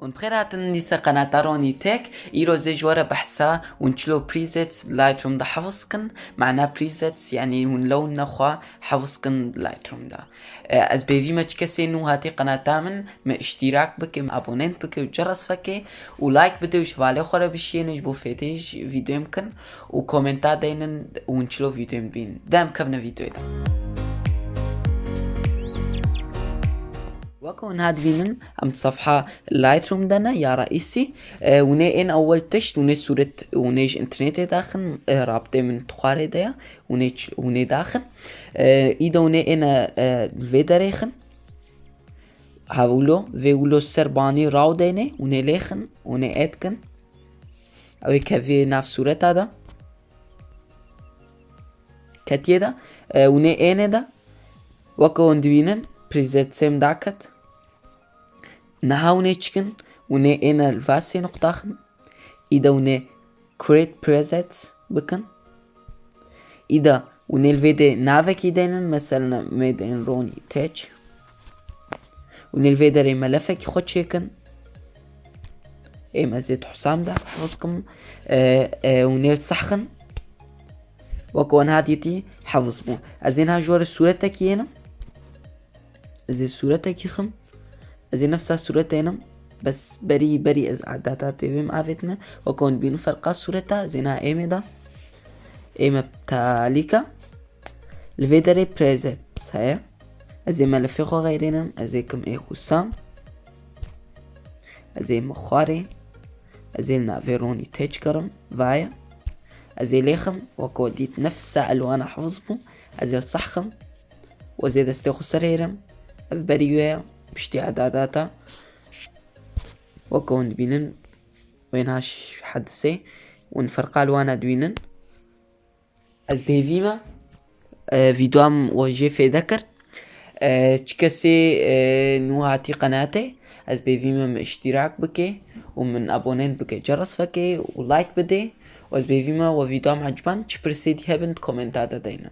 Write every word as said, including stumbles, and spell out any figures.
Hûn bi xêr hatin dîsa qenata Ronnie Tech. Îro zê ji we re behsa hûn çilo presets Lightroom de hefz kin. Mana presets, yanî hûn lewna xwe hefz kin Lightroom de. E, ez bêvî me çi kesê nû hatî qenata min, me îştîrak bike, me abonent bike û ceres veke û like bide û ji hevalê xwe re bişiyêne ji bo fêdê ji vîdeoyê min kin û komenta deynin û hûn çilo vîdeoyê min bînin. Dem kevne vîdeoyê de. Wek hûn ha dibînin, em sefha Lightroom de ne, ya reîsî. E, hûnê ên ewel tişt, hûnê sûret, hûnê ji înternetê daxin, e, rabitê min tu xwarê de ye, hûnê ç-, hûnê daxin. E, îda hûnê êne, e, li vê derê xin. Hewlo, vê wilo ser banî raw deyne, hûnê lê xin, hûnê add kin. Ew ê kevê nav sûreta de. Ketiye de, e, hûnê êne de. Weke hûn dibînin, presetsê min daket. Niha hûnê çikin, hûnê êne li va sê nuqta xin. Îda hûnê create presets bikin. Îda hûnê li vê de navekî deynin, mesela me deynin Ronnie Tech. Hûnê li vê derê melefekî xwe çêkin. Ê me zê Husam de hefz kim. E, e, hûnê li sehxin. Wek wan ha dîtî hefz bû. Ez ê niha ji we re sûretekî ênim. Ez ê sûretekî xim. Ez ê nefsa sûretê ênim. Bes berî, berî ez data tê vê min avêtine. Wek hûn dibînin ferqa sûreta, ez ê niha êmê de. Ê me talîka. Li vê derê presets heye. Ez ê melefê xwe xeyrênim. Ez ê kim ê Husam. Ez ê min xwarê. Ez ê li navê Ronnie Tech kirim. Vaye. Ez ê lê xim. Wek we dît nefsa elwana hefz bû. Ez ê li sehxim. Û ez ê destê xwe ser hêrim. Ev berî wê ye. Piştî edadata. Wek hûn dibînin. Wê niha ş-, hedisê. Hûn ferqa li wana dibînin. Ez bêvî me, e, vîdeoya min we jê fêde kir. E, çi kesê, e, nû hatî qenatê, ez bêvî me min îştîrak bike û min abonent bike, ceres veke û like bide. Û ez bêvî me we vîdeoya min eciban, çi pirsê dî hebin di komenta de deynin.